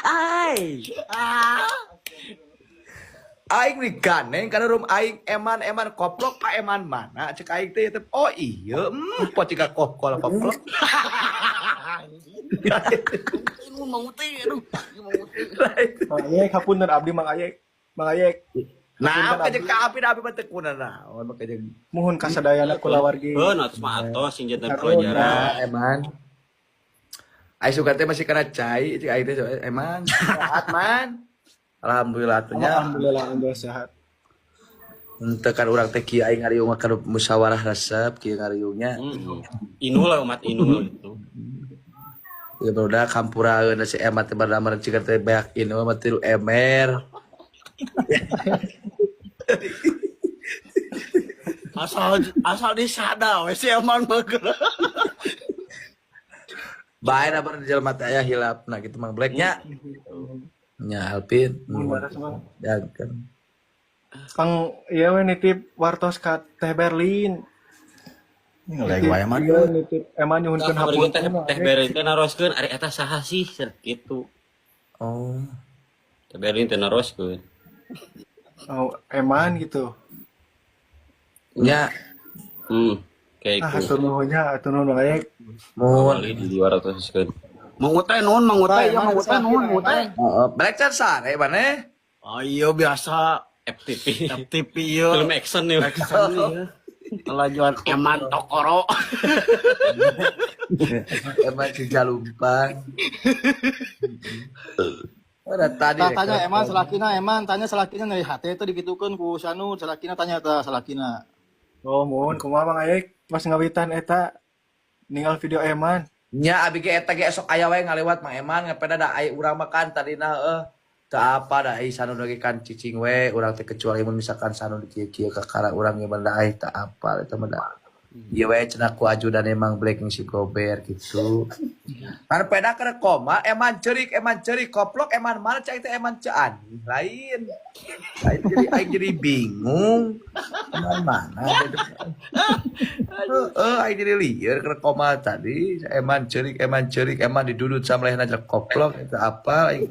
Hai. Aing digandeng kana room aing, "Eman, Eman," koplok, "Pak Eman mana?" Cek aing teh teh, "Oh iya, poe ciga kokol koplok." Ini mau teh, aduh. Ini mau teh. Mang Ayek, hapunten abdi, Mang Ayek. Mang Ayek. Nah, apa jeung ka abi, abi mah teu kunaon mah jeung Muhun kasadayana kulawargi. Heuh, atuh mah atos sing janten Aduh, pelajaran. Nah, Eman. Aing suka teh masih kena cai, cek aing teh, "Eman, sehat, Man?" Alhamdulillah atuh nya. Alhamdulillah, alhamdulillah sehat. Henteu kan urang teh kieu, aing ngariung mah keur musyawarah resep kieu ngariungnya. Inul lah, umat Inul itu. Ya barudak hampuraeun si Eman teh bardamar ciga teh beak Inul mah tilu emer. Asal asal disada we si Eman mah. Bae da bar jelema teh aya hilapna gitu, Mang Black nya. Nya Alvin. Mun waras, Mang. Jaga. Kang, iya we nitip wartos ka Teh Berlin. Ngeleng wae mah. Iya, nitip Eman nyuhunkeun Tah kamari teh hapunten. Teh Berlin teh naroskeun, "Ari eta saha sih?" Cer gitu. Oh. Teh Berlin teh naroskeun. Oh, Eman gitu. Nya. Kayak Ah, gitu. hatur nuhun nya, hatur nuhun, Mang Ayek. Mun. Awali di 200 keun. Mang Ute nuhun, Mang Ute, ya Mang Ute nuhun, Mang Ute. Heeh, Black can sare maneh. Oh iya, biasa. FTP. FTP ieu. Film action nih. Action ieu. Kelajuan Eman Tokoro. Eman si Jalumpang. Udah tadi. Tah, tanya Eman salakina, Eman tanya salakina, nyeri hate itu dikitukeun ku Sanu salakina, tanya tah salakina. Oh, muhun kumaha, Mang Ayek pas ngawitan eta ninggal video Eman. Nya abi ge eta ge esok aya wae ngalewat Mang Eman ngepeda da ai urang mah kan tadina heuh teu apa da ai Sanu lagi kan cicing we urang teh, kecuali mun misalkan Sanu di kieu-kieu kakara urang ge da ai teu apa eta mah da. Ieu we cenah ku ajudan emang Black si Gober gitu. Kan peda keur koma, "Eman ceurik, Eman ceurik," koplok, "Eman mana?" Cai teh, "Eman cean." Lain. Lain, jadi aing jadi bingung. Eman mana? Heeh, aing jadi lieur keur koma tadi. "Eman ceurik, Eman ceurik," Eman didudut sama lehna jelek koplok itu apa aing.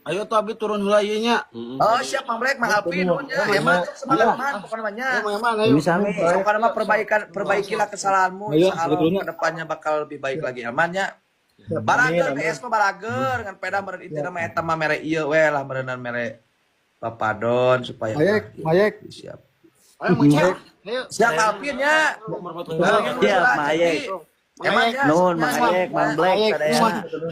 Ayo tuh abi turun heula ieu nya. Oh siap, Mang Black, Mang Alvin, nuhun nya. Eman sok semangat, Man, pokoknya mah nya. Ayo, Mang Eman, ayo. Sami. Pokoknya mah perbaikan, perbaikilah kesalahanmu, Ayo, insya Allah sebetulnya. Kedepannya bakal lebih baik lagi aman nya. Barager PS mah barager ngan peda meureun itu mah eta mah mere ieu we lah meureunnan mere papadon supaya Mayek, Mayek. Siap. Ayo, Mang Cek. Ayo. Siap, Alvin nya. Siap, Mayek. Emang ya, Nuhun, Mang Ayek, Mang Black, Mayek, sadayana.